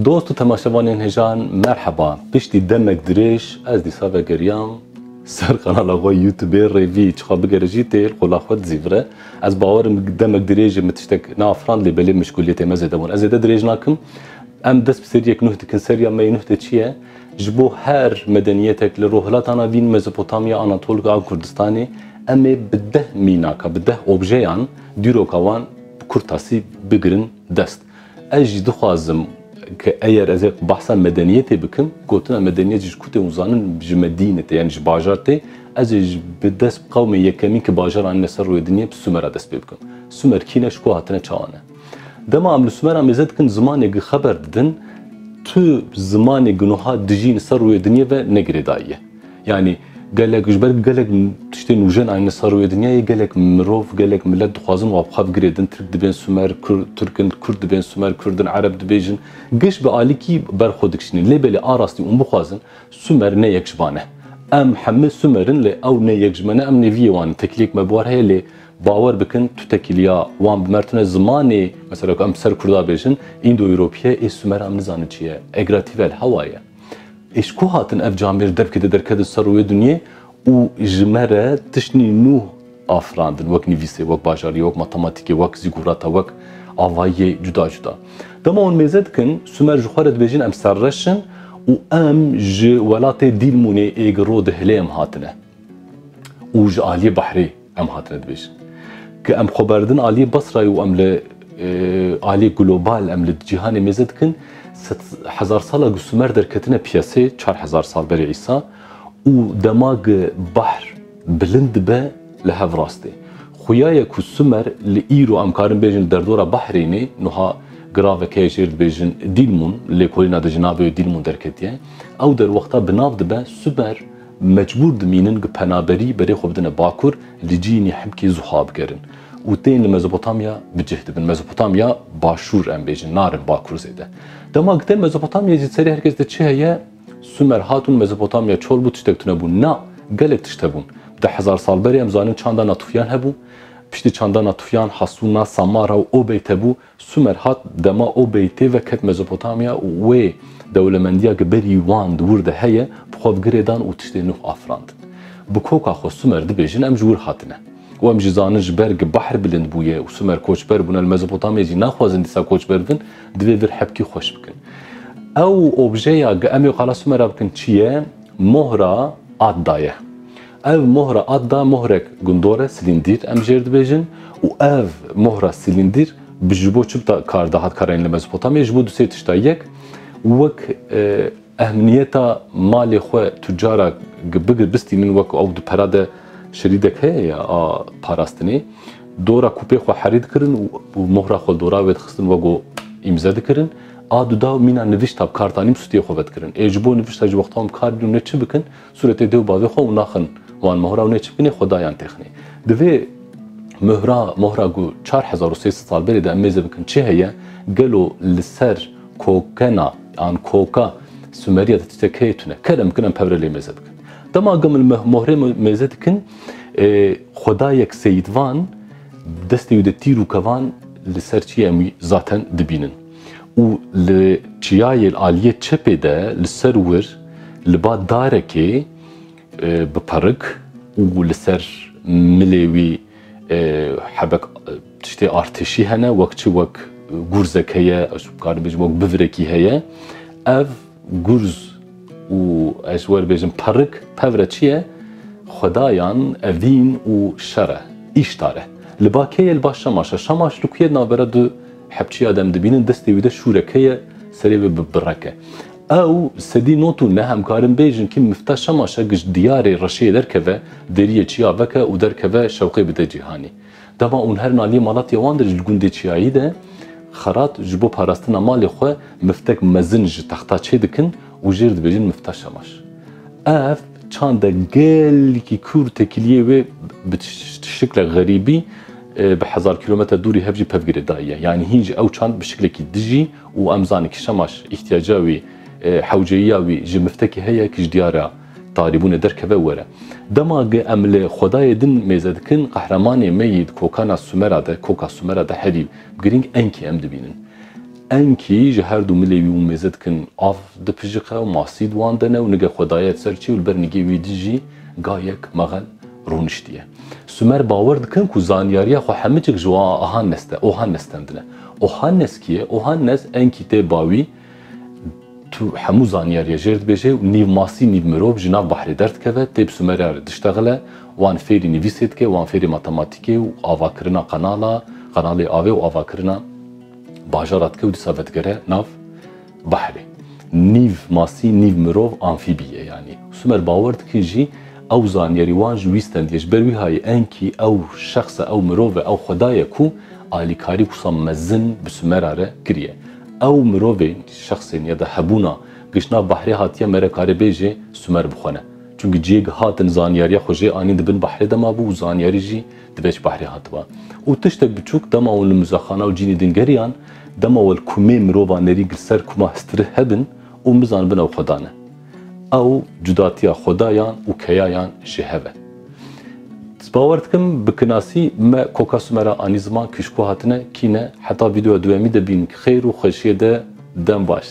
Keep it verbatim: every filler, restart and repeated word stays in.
Dost û temaşevanên hêjan, merheba. Piştî demek dirêj ez dîsa vegeriyam ser kanala xwe YouTubeê Rêvî. Çiqa bigere jî tê li qola xwe dizîvire. Ez bawer im demek dirêj e min tiştek neafirand, lê belê mişguliyetê me zêde bûn. Ez zêde dirêj nakim. Em dest bi seriyek nuh dikin. Seriya me yê nuh de çi ye? Ji bo her medeniyetek li Rohilata Navîn, Mezopotamya, Anatolika an Kurdistanê, em ê bi deh mînaka, bi deh objeyan dîroka wan bi kurtasî bigirin dest. Ez jî dixwazim ke eger ez ê behsa medeniyetê bikim, gotina medeniyet jî ji ku tê hûn zanin, ji Medîne tê, yanî ji bajar tê, ez ê ji bi dest bi qewmê yekemîn ke bajar anîne ser rûyê dinyê, bi Sumera dest pê bikim. Sumer kî ne, ji ku hatine, çawa ne? Dema em li Sumera mêze dikin, zimanê gi xeber didin, tu zimanê gi nuha dijîn ser rûyê dinyê ve ne girêdayî ye. Yanî gelek, ji ber gelek tiştên nûjen anîne ser rûyê dinyayê, gelek mirov, gelek milet dixwazin wan bi xwe bigirêdin. Tirk dibên Sumer, Kur-, Tirk in, Kurd dibên Sumer, Kurd in, Ereb dibêjin. Giş bi alîkî ber xwe dikişînin. Lê belê a rastî hûn bixwazin, Sumer ne yek ji van e. Em hemî Sumer in, lê ew ne yek ji me ne, em nêviyê wan in. Tekiliyek me bi war heye, lê bawer bikin, tu tekiliya wan bi me re tune. Zimanê, mesela ku em ser Kurda bêjin, Îndo-Ewropî ye, ê Sumer em nizanin çi ye. Egratîvel hewa ye. Ê ji ku hatin ev camêr devkê de derketin ser rûyê dinyê û ji me re tiştî nû afirandin, wek nivîsê, wek bajarî, wek matematîkê, wek zîgûrata, wek avahiyê cuda cuda. Dema hûn mêze dikin, Sumer ji xwe re dibêjin, em serreş in û em ji welatê Dîlmûnê ê gi ro dihilê em hatine. Û ji aliyê behrê em hatine dibêjin. Ke em xwe berdin aliyê Basrayê û em li, e, aliyê global, em li cîhanê mêze dikin, sed hezar sala ku Sumer derketine piyasê, çar hezar sal berê Îsa, û dema ku bahr bilind dibe, li hev rast e. Xuya ye ku Sumer li îro, em karin bêjin, li derdora behrê ne, nuha giraveke jêr dibêjin Dîlmûn, lêkolîna de ji navê Dîlmûn derketiye. Ew derwexta bi nav dibe, Sumer mecbûr dimînin ku penaberî berê xwe bidine bakur, li cînî himkê zuha bigerin. Û tên li Mezopotamya bi cih dibin. Mezopotamya başûr, em bêjin, narin bakur zêde. Dema gitên Mezopotamya jî serê her kes de çi heye? Sumer hatûn, Mezopotamya çol bû, tiştek tune bû. Na, gelek tişt hebûn. Deh hezar sal berê em zanin çanda Natufyan hebû. Piştî çanda Natufyan Hasûna, Samara û Obeyt hebû. Sumer hat, dema Obeytê ve ket Mezopotamya û wê dewlemendiya ki berî wan di wir de heye, bi xwe bi girê dan û tiştê nû afirand. Bi koka xwe Sumer dibêjin, em ji wir hatine. Û em jî zanin ji ber ki bahr bilind bûye û Sumer koçber bûne, li Mezopotamyayê jî naxwazin dîsa koçber bin, divê vir hepkî xweş bikin. Ew objeya ki em ê qala Sumera bikin çi ye? Mohra Adda ye. Ev mohra Adda mohrek gundor e, silîndîr em jêr dibêjin û ev mohra silîndîr bi ji bo çi bi kar dihat karên li Mezopotamyayê? Ji bo du sê tişta. Yek, wek, e, ehmiyeta malê xwe tucara gi-, bigir bistînin, wek ew di pera de şerîdek heye ya a parastinê. Dora kûpê xwe herî dikirin û, û mohra xwe dora wê dixistin, wek ku îmze dikirin. A duda mîna nivîşta bi kar tanî bi sûtiyê xwe vedikirin. Ê ji bo nivîşta ji wexta hûn bi kar bînin, hûn ê çi bikin? Sûretê dê û bavê xwe û naxin wan mohra û nê çi bikin, ê xwedayan têxinê. Divê mohra, mohra ku çar hezar û sê sed sal berê de em mêze bikin çi heye, gelo li ser kokena an koka Sumeriya de tiştek heye tune? Kerem bikin em pevre lê mêze bikin. Dema gem li meh-, mohrê me-, mêze dikin, e, xwedayek Seyîdvan destê wî de tîr û kevan li ser çiyê em wî zaten dibînin. Û li çiyayê li aliyê çepê de li ser wir li ba darekê, e, bi perik û li ser milê wî, e, hebek, e, tiştê artêşî hene, wek çi, wek, e, gurzek heye, ez karim bêjim wek bivirekî heye. Ev gurz û ez wer bêjim perik, pevre çi ye? Xwedayan evîn û şer e, Îştar e. Li ba kê ye? Li ba Şemaş e. Şemaş li ku ye? Navbera du hepçiya de em dibînin, destê wî de şûrek heye, serê wê bi birek e. Ew sedî not û neh, em karin bêjin kî mifta Şemaş e, giş diyarê reşê derkeve, deriyê çiya veke û derkeve şewqê bide cîhanî. Dema hûn herin aliyê Malatya wan de, ji gundê çiyayî de, Xerat ji bo parastina malê xwe miftek mezin ji texta çê dikin û jêr dibêjin mifta Şemaş. Ev çanda gelkî kûr, têkiliyê wê bi tiş-, tiştikle xerîbî, e, bi hezar kîlometre dûrî hev jî pevgirêdayî ye. Yanî hîn jî ew çand bi şiklekî dijî û em zanin ki Şemaş îhtiyaca wî, e, hewceyiya wî ji miftekê heye ki ji diyara tarîbûnê derkeve were. Dema gi em li xwedayê din mêze dikin, qehremanê me yî di kokana Sumera de, koka Sumera de herî girîng Enkî em dibînin. Enkî ji her du milê wî û mêze dikin av dipijiqe û masî di wan de ne û nige xwe daye ser çê û li ber nigê wî din jî ga yek mexel rûniştiye. Sumer bawer dikin ku zanyariya xwe hemicik ji Ohannes de, Ohannes tendine. Ohannes kî ye? Ohannes Enkî tê bawî, tu hemû zanyariya jêr dibêje û nîv masî, nîv mirov ji nav behrê derdikeve, tê bi Sumerya re diştexile, wan fêrî nivîsê dike, wan fêrî matematîkê û avakirina qenala, qenalê avê û avakirina bajara dike û dîsa vedigere nav behrê. Nîv masî, nîv mirov, amfîbî ye yanî. Sumer bawer dikin jî ew zanyarî wan ji wî stendiye. Ji ber wî hayê Enkî ew şexs e, ew mirov e, ew xweda ye ku alîkarî wisa mezin bi Sumera re kiriye. Ew mirovên, şexsên ya da hebûna giş nav behrê hatiye, mere kare bêje Sumer bi xwe ne. Çimkî cihê hatin zanyariya xwe jê anîn di bin behrê de mabû û zanyarî jî di vêç behrê hatiba. Û tiştek biçûk, dema hûn li muzexana û cînî din geriyan, dema wel kumê mirova nerî li ser kuma histirî hebin û bizanibin ew xweda ne. Ew cudatiya xwedayan û keyayan ji hev e. Ez bawer dikim bi kinasî me koka Sumera anî ziman, kî ji ku hatine, kî ne. Heta vîdeoya duyemî de bînin xêr û xweşiyê de, dem baş.